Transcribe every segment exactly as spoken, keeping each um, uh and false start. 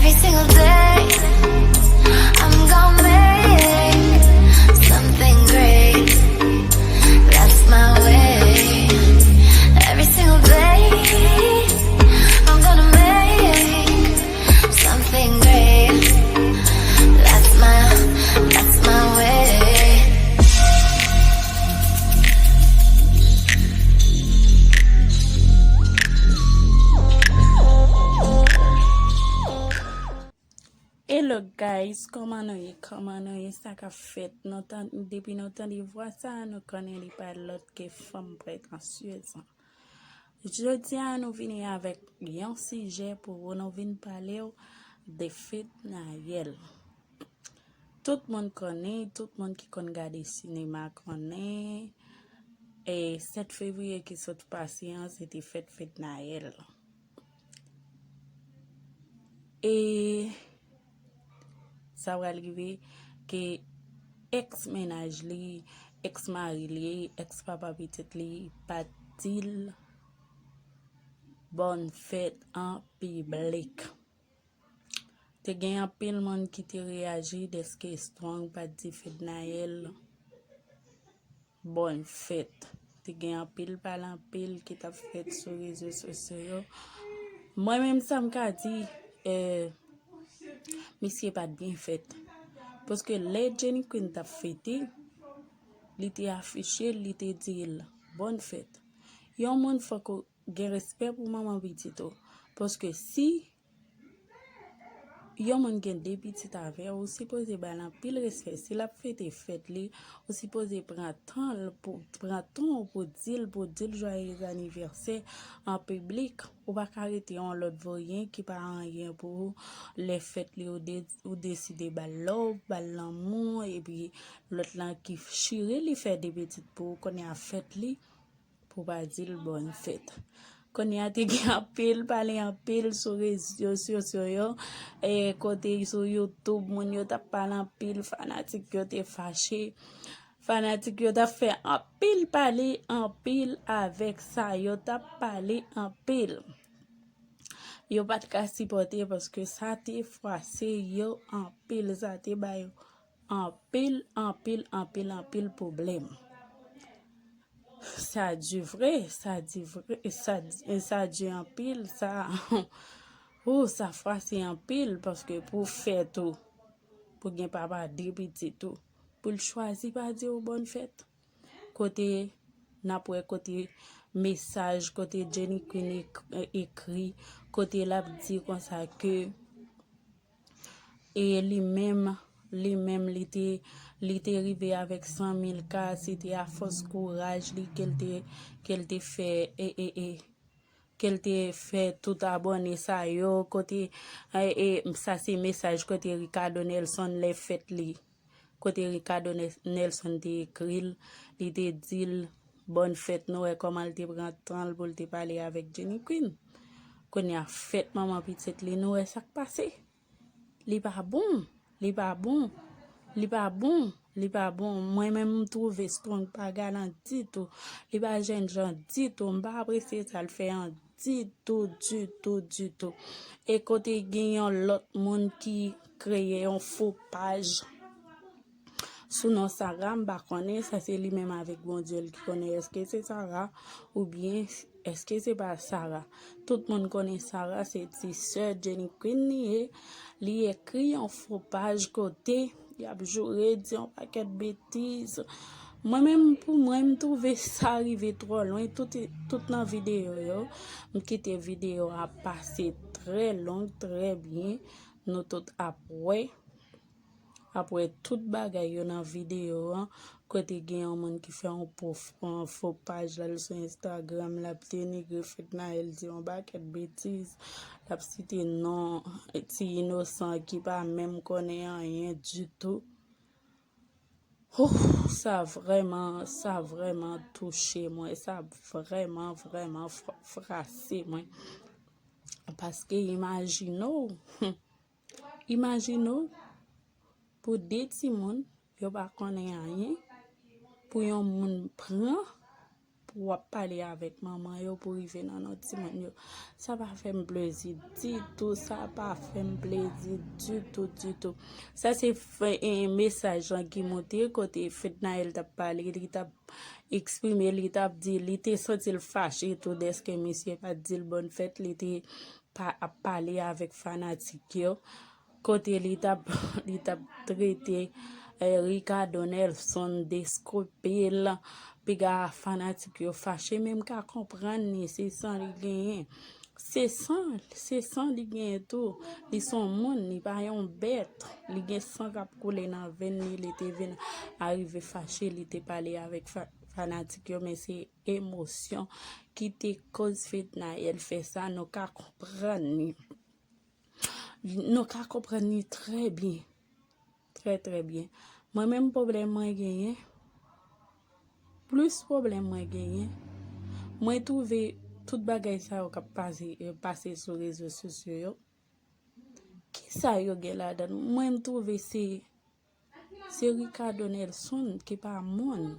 Every single day, I'm gonna make something great. That's my way. Every single day, I'm gonna make something great. That's my, that's my way. Hello guys, kòman nou ye? Kòman nou ye? Sa k ap fèt? Nou tan-, depi nou tande vwa sa, nou konnen li pa lòt ke fanm pretansyez. Jodi a, nou vini avèk yon sijè pou nou vin pale w de fèt Nayèl. Tout moun konnen, tout moun ki konn gade sinema konnen, e sèt fevriye ki sot pase an, se te fèt fèt Nayèl. E sa pral rive ke èks mennaj li, èks mari li, èks papa pitit li pa t di l bòn fèt an piblik. Te gen anpil moun ki te reyaji dèske Strong pa t di fèt Nayèl bòn fèt. Te gen anpil pale anpil ki t ap fèt sou rezo sosyo yo. Mwen menm sa m ka di, eh, misye pa t byen fèt. Paske lè Jenny Queen t ap fete, li te afiche l, li te di l bòn fèt. Yon moun fòk ou gen respè pou manman pitit ou. Paske si yon moun gen de pitit avè w, ou sipoze ba l anpil respè. Si l ap fete fèt li, ou sipoze pran tan l pou, pran tan w pou di l, pou di l joyeux anniversaire an piblik. Ou pa ka rete yon lòt voryen ki pa anyen pou ou. Lè fèt li, ou de-, ou deside ba l love, ba l lanmou, epi lòt lan ki chire li fè de pitit pou ou, kounye a fèt li, pou pa di l bòn fèt. Kounye a te gen anpil pale anpil sou rezo sosyo yo, e kote sou YouTube, moun yo t ap pale anpil, fanatik yo te fache, fanatik yo t ap fè anpil pale anpil avèk sa yo t ap pale anpil. Yo pa t ka sipòte paske sa te fwase yo anpil, sa te ba yo anpil, anpil, anpil, anpil pwoblèm. Sa di vre, sa di vre, sa di, sa di anpil, sa, ou, sa fwase anpil, paske pou fèt ou, pou gen papa de pitit ou, pou l chwazi pa di w bòn fèt. Kote, n ap wè kote mesaj, kote Jenny Queen ek-, ekri, kote l ap di konsa ke e li menm, li menm, li te, li te rive avèk san mil ka, se te afòs kouraj li ke l te, ke l te fè, e, e, e, ke l te fè tout abòne sa yo, kote, e, e, sa se mesaj kote Ricardo Nelson lè fèt li. Kote Ricardo Nel-, Nelson te ekri l, li te di l, bòn fèt, nou wè kòman l te pran tan l pou l te pale avèk Jenny Queen. Kounye a fèt manman pitit li, nou wè sa k pase. Li pa bon, li pa bon, li pa bon, li pa bon. Mwen menm, m twouve Strong pa galan ditou. Li pa jènjan ditou. M pa apresye sa l fè an ditou, ditou, ditou. E kote gen yon lòt moun ki kreye yon fo paj sou non Sarah, m pa konnen, sa se li menm avèk Bondye l ki konnen èske se Sarah oubyen èske se pa Sarah. Tout moun konnen Sarah se ti sè Jenny Queen li ye. Li ekri yon fo paj kote y ap joure, di yon pakèt betiz. Mwen menm, pou mwen, m twouve sa rive twò lwen. Tout, tout nan videyo yo, m kite videyo a pase trè long, trè byen. Nou tout ap wè. Ap wè tout bagay yo nan videyo an, kote gen yon moun ki fè yon pwof-, yon fo paj la, l sou Instagram, l ap denigre fèt Nayèl, di yon pakèt betiz, l ap site non ti inosan ki pa menm konnen anyen ditou. Ouh, sa vrèman, sa vrèman touche mwen, sa vrèman, vrèman fra-, frase mwen. Paske imajine w, Imajine w, pou de timoun, yo pa konnen anyen, pou yon moun pran, w ap pale avèk manman yo pou rive nan non timoun yo. Sa pa fè m plezi ditou, sa pa fè m plezi ditou, ditou. Sa se fè, e, mesaj lan ki monte kote Fednaelle t ap pale, li t ap eksprime, li t ap di, li te santi l fache tou dèske misye pa t di l bòn fèt, li te pa, ap pale avèk fanatik yo. Kote li t ap, li t ap trete, eh, Ricardo Nelson deskope l, piga fanatik yo fache, men m ka konprann li, se san li genyen. Se san, se san li genyen tou. Li se yon moun, li pa yon bèt. Li gen san k ap koule nan venn li, li te vin arive fache, li te pale avèk fa-, fanatik yo, men se emosyon ki te koz Fednaelle fè sa, nou ka konprann li. Nou ka konprann li trè byen. Trè, trè byen. Mwen menm pwoblèm mwen genyen, plis pwoblèm mwen genyen, mwen twouve tout bagay sa yo k ap pase, pase sou rezo sosyo yo. Kisa yo gen ladan l? Mwen m twouve se Se Ricardo Nelson ki pa moun.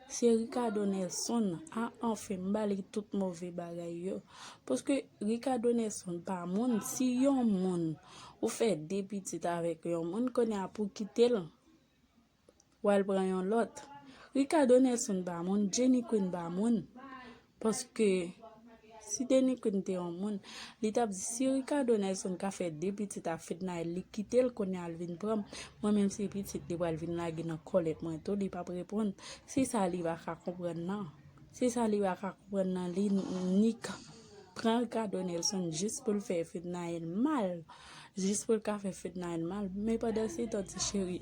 Se Ricardo Nelson. A, anfen, m ba li tout move bagay yo. Paske Ricardo Nelson pa moun. Si yon moun, ou fè de pitit avèk yon moun, kounye a pou kite l, w al pran yon lòt. Ricardo Nelson pa moun, Jenny Queen pa moun. Paske si Jenny Queen te yon moun, li t ap di, si Ricardo Nelson ka fè de pitit ak Fednaelle, li kite l kounye a, l vin pran m. Mwen menm se pitit li pral vin lage nan kòlèt mwen tou, li p ap reponn. Se sa li pa ka konprann nan. Se sa li pa ka konprann nan, li nik pran Ricardo Nelson jis pou l fè Fednaelle mal. Jis pou l ka fè Fednaelle mal. Men pandan se tan, ti cheri,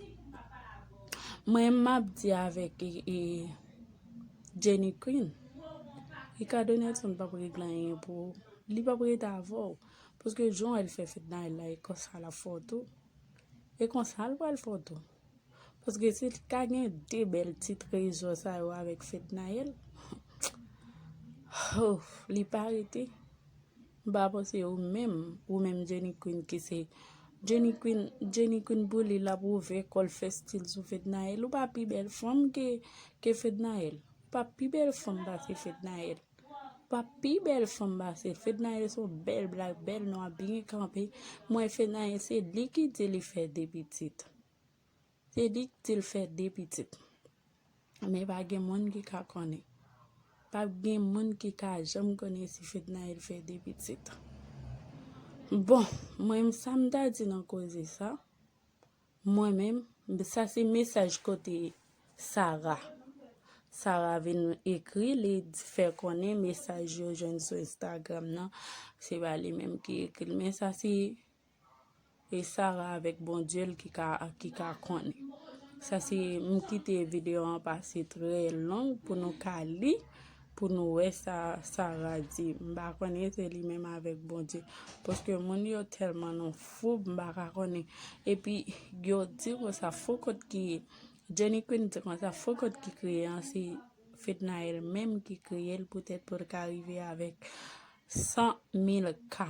mwen m ap di avèk, e, e, Jenny Queen, Ricardo Nelson p ap regle anyen pou ou. Li p ap rete avè w. Paske jan l fè Fednaelle la, e konsa l ap fè w tou. E konsa l pral fè w tou. Paske si l ka gen de bèl ti trezò sa yo avèk Fednaelle, oh, li pa rete. M pa panse ou menm, ou menm Jenny Queen ki se Jenny Queen, Jenny Queen pou li l ap ouvè kò l fè stil sou Fednaelle. Ou pa pi bèl fanm ke, ke Fednaelle. Ou pa pi bèl fanm pase Fednaelle. Ou pa pi bèl fanm pase Fednaelle. Se yon bèl blak, bèl nwa, byen kanpe. Mwen, Fednaelle, se li ki di li fè de pitit. Se li ki di l fè de pitit. Men pa gen moun ki ka konnen. Pa gen moun ki ka janm konnen si Fednaelle fè de pitit. Bon, mwen, sa m ta di nan koze sa, mwen menm, sa se mesaj kote Sarah. Sarah vin ekri, li fè konnen mesaj yo jwenn sou Instagram nan, se pa li menm ki ekri l. Men sa se e Sarah avèk Bondye l ki ka, ki ka konnen. Sa se, m kite videyo an pase trè long pou nou ka li, pou nou wè sa Sarah di. M pa konnen se li menm avèk Bondye. Paske moun yo tèlman nan foub, m pa ka konnen. Epi, yo di konsa, fo kont ki, Jenny Queen di konsa, fo kont ki kreye an, se Fednaelle menm ki kreye l poutèt pou l ka rive avèk san mil ka.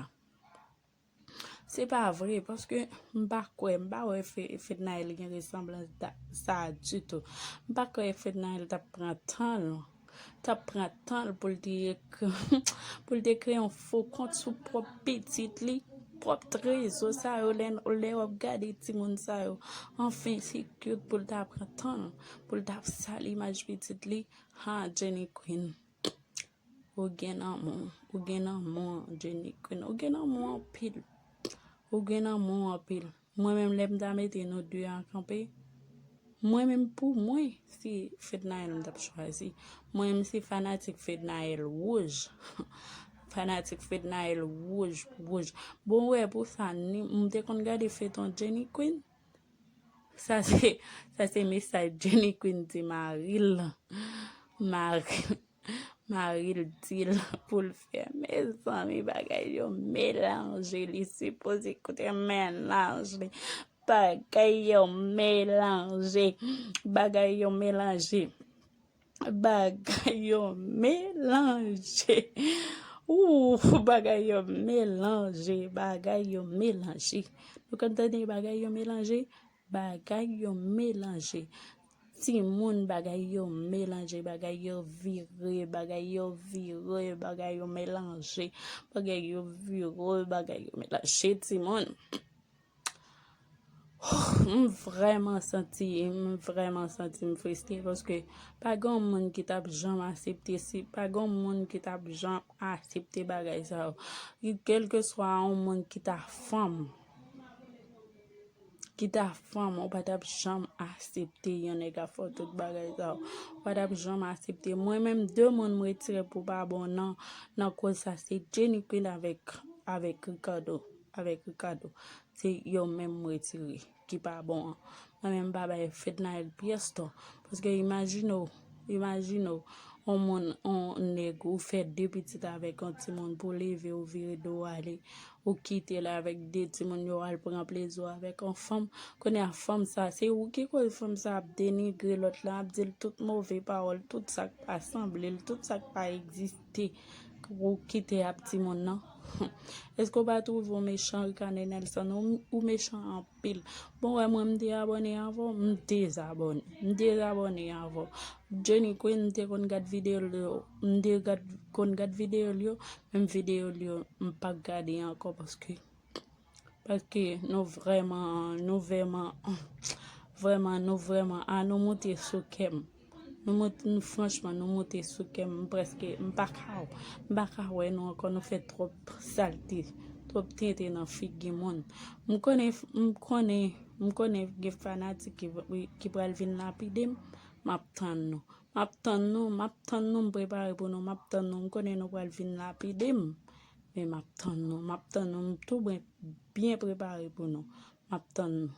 Se pa vre, paske m pa kwè, m pa wè Fe-, Fednaelle gen resanblans da-, sa a ditou. M pa kwè Fednaelle t ap pran tan l, t ap pran tan l pou l te ekri, pou l te kreye yon fo kont sou pwòp pitit li, pwòp trezò sa yo, lè, lè w ap gade timoun sa yo. Anfen, se cute pou l ta pran tan l, pou l ta sal imaj pitit li. Ha, Jenny Queen. Ou gen lanmou, ou gen lanmou, Jenny Queen. Ou gen lanmou anpil. Ou gen lanmou anpil. Mwen menm, lè m ta mete nou de a kanpe, mwen menm, pou mwen, se Fednaelle m t ap chwazi. Mwen menm, se fanatik Fednaelle wouj. Fanatik Fednaelle wouj, wouj. Bon, wè, pou sa, ni, m te konn gade feyton Jenny Queen. Sa se, sa se mesaj Jenny Queen di mari l. Mari, mari l di l pou l fè. Mezanmi, bagay yo melanje. Li sipoze koute mennaj li. Bagay yo melanje. Bagay yo melanje. Bagay yo melanje. Ooh, bagay yo melanje. Bagay yo melanje. Nou konn tande bagay yo melanje? Bagay yo melanje. timoun, bagay yo melanje, bagay yo vire, bagay yo vire, bagay yo melanje, bagay yo vire, bagay yo melanje, timoun. M vrèman santi, m vrèman santi m fristre paske pa gen yon moun ki t ap janm aksepte si, pa gen yon moun ki t ap janm aksepte bagay sa yo. Kèlkeswa yon moun ki ta fanm, ki ta fanm, ou pa t ap janm aksepte yon nèg ap fè w tout bagay sa yo. Ou pa t ap janm aksepte. Mwen menm, de moun m retire pou pa bon nan, nan koz sa, se Jenny Queen avèk, avèk Ricardo, avèk Ricardo. Se yo menm m retire ki pa bon an. Mwen menm m pa bay Fednaelle pyès tò. Paske imajine w, imajine w, yon moun, yon nèg, ou fè de pitit avèk yon timoun pou leve, ou vire do w ale, ou kite l avèk de timoun yo al pran plezi w avèk yon fanm. Kounye a fanm sa, se ou ki koz fanm sa ap denigre lòt lan, ap di l tout move pawòl, tout sa k pa sanble l, tout sa k pa egziste. Ou kite ap timoun nan. Èske w pa twouve w mechan, Ricardo Nelson? Ou, ou mechan anpil. Bon, wè, mwen, m te abòne avè w, m dezabòne. M dezabòne avè w. Jenny Queen, m te konn gad videyo l yo. M te gad, konn gad videyo l yo. Menm videyo l yo, m pa gade ankò paske, paske nou vrèman, nou vrèman, vrèman, nou vrèman, a, nou moute sou kè m. Nou moute, nou, franchman, nou moute sou kè m. M prèske, m pa ka, m pa ka wè nou ankò. Nou fè twòp salte, twòp tenten nan figi moun. M konnen, m konnen, m konnen gen fanatik ki, ki pral vin lapide m. M ap tann nou. M ap tann nou, m ap tann nou, m prepare pou nou, m ap tann nou. M konnen nou pral vin lapide m, men m ap tann nou, m ap tann nou, m tou byen, byen prepare pou nou. M ap tann nou.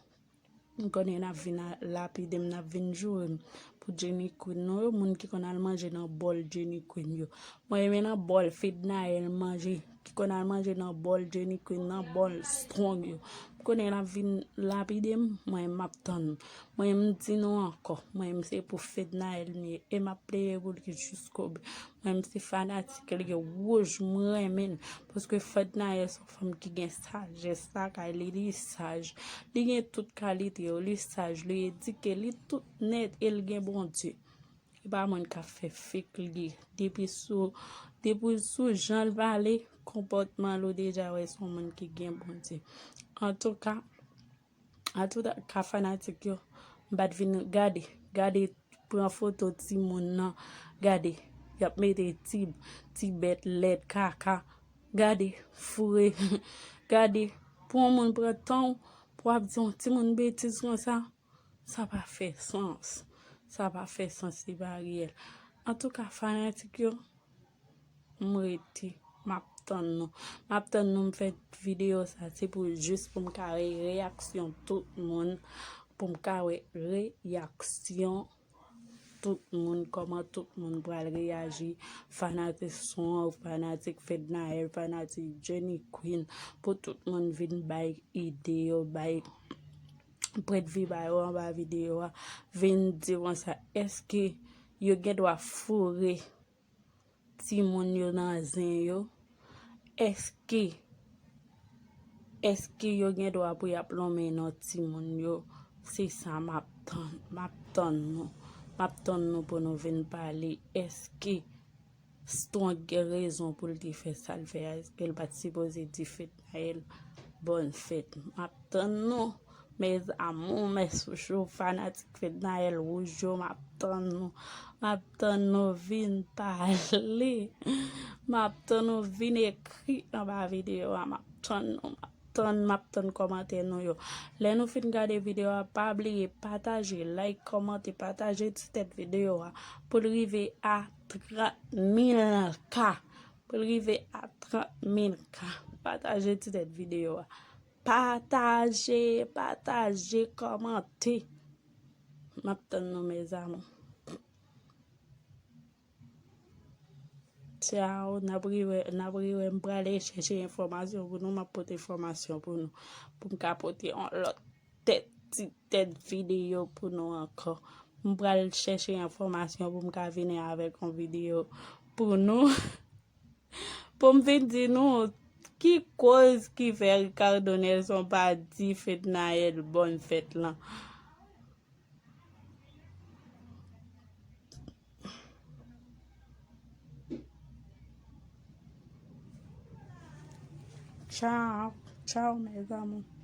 M konnen n ap vin a, lapide m, n ap vin joure m pou Jenny Queen nou yo, moun ki konn al manje nan bòl Jenny Queen yo. Mwen renmen nan bòl Fednaelle manje, ki konn al manje nan bòl Jenny Queen, nan bòl Strong yo. M konnen n ap vin lapide m, mwen m ap tann nou. Mwen m di nou ankò, mwen m se pou Fednaelle m ye, e m ap plede pou li jiskobou. Mwen m se fanatik li wouj, m renmen l. Paske Fednaelle se yon fanm ki gen sajès lakay li, li saj. Li gen tout kalite yo, li saj, li edike, li tout nèt, e l gen Bondye. E pa moun k ap fè fake li ye. Depi sou, depi sou jan l pale, konpòtman l, ou deja wè se yon moun ki gen Bondye. Antouka, Antouka, fanatik yo, m pa t vin gade, gade, pran foto timoun nan, gade, y ap mete ti, ti bèt lèd, kaka, gade, foure, gade, pou yon moun pran tan w, pou w ap di yon timoun betiz konsa, sa pa fè sans, sa pa fè sans, se pa reyèl. Antouka, fanatik yo, m rete, m ap tann nou. M ap tann nou, m fè videyo sa, se pou jis pou m ka wè reyaksyon tout moun, pou m ka wè reyaksyon tout moun, kòman tout moun pral reyaji, fanatik Strong, fanatik Fednaelle, fanatik Jenny Queen, pou tout moun vin bay ide yo, bay pwennvi ba yo anba videyo a, vin di konsa, èske yo gen dwa foure timoun yo nan zen yo? Èske, èske yo gen dwa pou y ap lonmen non timoun yo? Se sa m ap tann, m ap tann nou. M ap tann nou pou nou vin pale. Èske Strong gen rezon pou l te fè sa l fè a? Èske l pa t sipoze di Fednaelle bòn fèt? M ap tann nou. Mes amours, mes chouchous, fanatik Fednaelle wouj yo, m ap tann nou. M ap tann nou vin pale. M ap tann nou vin ekri anba videyo a. M ap tann nou, m ap tann, m ap tann kòmantè nou yo. Lè nou fin gade videyo a, pa bliye pataje, like, kòmante, pataje ti tèt videyo a pou l rive a trant mil ka. Pou l rive a trant mil ka. Pataje ti tèt videyo a. Pataje, pataje, kòmante. M ap tann nou, mes amours. Tchao, n ap riwè, n ap riwè, m prale chèche enfòmasyon pou nou, m ap pote enfòmasyon pou nou, pou m ka pote yon lòt tèt, ti tèt videyo pou nou ankò. M pral chèche enfòmasyon pou m ka vini avèk yon videyo pou nou. Pou m vin di nou ki koz ki fè Ricardo Nelson pa di Fednaelle bòn fèt lan. Tchao, tchao, mes amours.